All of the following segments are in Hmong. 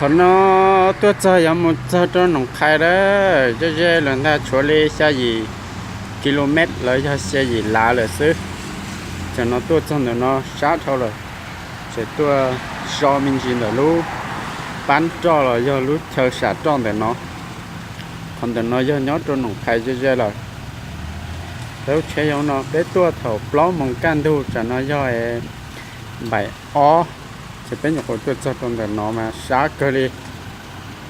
Qhov no tuaj txog yuav mus txog rau Noom Qhais lawm, ze ze lawm ntag, tshuav li xya yim kilomev los yog xya yim lav lawm xwb. Tam no tuaj txog ntawm no sab dhau lawm, tseem tuaj so me ntsis ntawm lub pab roj los yog lub chaw sam roj ntawm no. Qhov ntawm no yog nyob rau Noom Qhais ze ze lawm. Lub tsheb yog no peb tuaj thaum plaub moos kaj ntug, tam no yog npaim ob, ces peb nyuam qhuav tuaj txog rau ntawm no mas sab kawg li.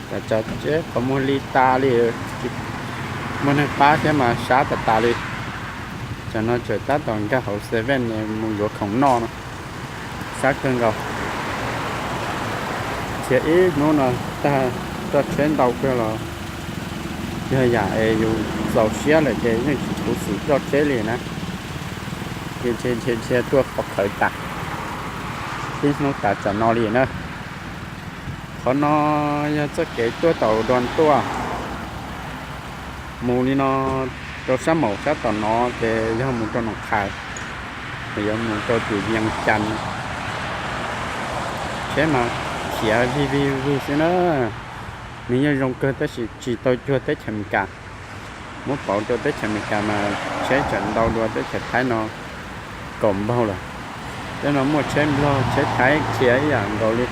Tam tsam tsev qhov muag li tas li, muaj neeg pab thiab mas sab tas tas li. Tam no tseem tab tom nkag hauv seven mus yuav khoom noj no, sab kawg nkaus. Cia ib hnub no tag, roj tsheb ntau kawg los yog yam es yus txaus siab lawm ces yeej tsis khuv xim roj tsheb li na. Ces nrhiav nrhiav tuaj pov khawv tas ib hnub tas tsam no li na. Qhov no yog txoj kev tuaj tom Doo tuaj mus li no rau sab maum sab tom no ces yog mus rau Noom Qhais, yuav mus rau tim Vias Cas. Tsheb mas khiav vij vij vwg xwb na. Nws yeej zoo kawg tab sis tsis tau cuag teb chaws Amelikas. Muab pauv rau teb chaws Amelikas mas tsheb tseem ntau dua teb chaws Thaib no kaum npaug lawm. Teb no muaj tsheb Nplog tsheb Thaib khiav ib yam nkaus li.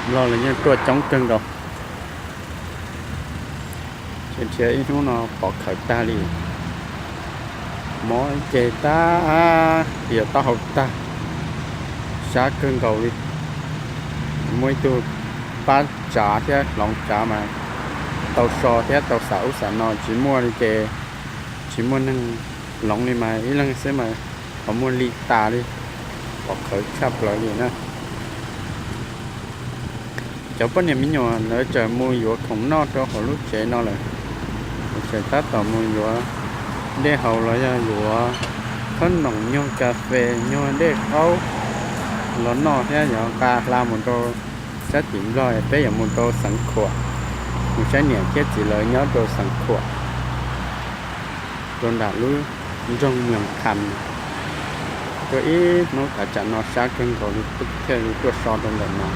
Nplog los yeej tuaj coob kawg nkaus. Ces nrhiav ib hnub no pov khawv tag li. Mob ceg tag, yuav taub hau tag, sab kawg nkaus li. Muaj ib tug pab tsav thiab hloov tsav mas tau so thiab tau xam ub xam no, tsis muaj li ces tsis muaj neeg hloov li mas ib leeg xwb mas qhov muag li tas li, pov khawv tshaj plaws li na. Cov poj niam me nyuam lawv tseem mus yuav khoom noj rau hauv lub tsev no lawm. Tseem tab tom mus yuav dej haus los yog yuav khob noom, nyuag kas fes, nyuag dej qaub los noj thiab yuav nqa hla mus rau sab tim Nplog, peb yuav mus rau Xeev Khuam, mus saib niam thiab txiv lawv nyob rau Xeev Khuam, rau nram lub nroog Moos Khas. Tuaj ib hnub tas tsam no sab kawg nkaus li thiaj li tuaj so rau ntawm no.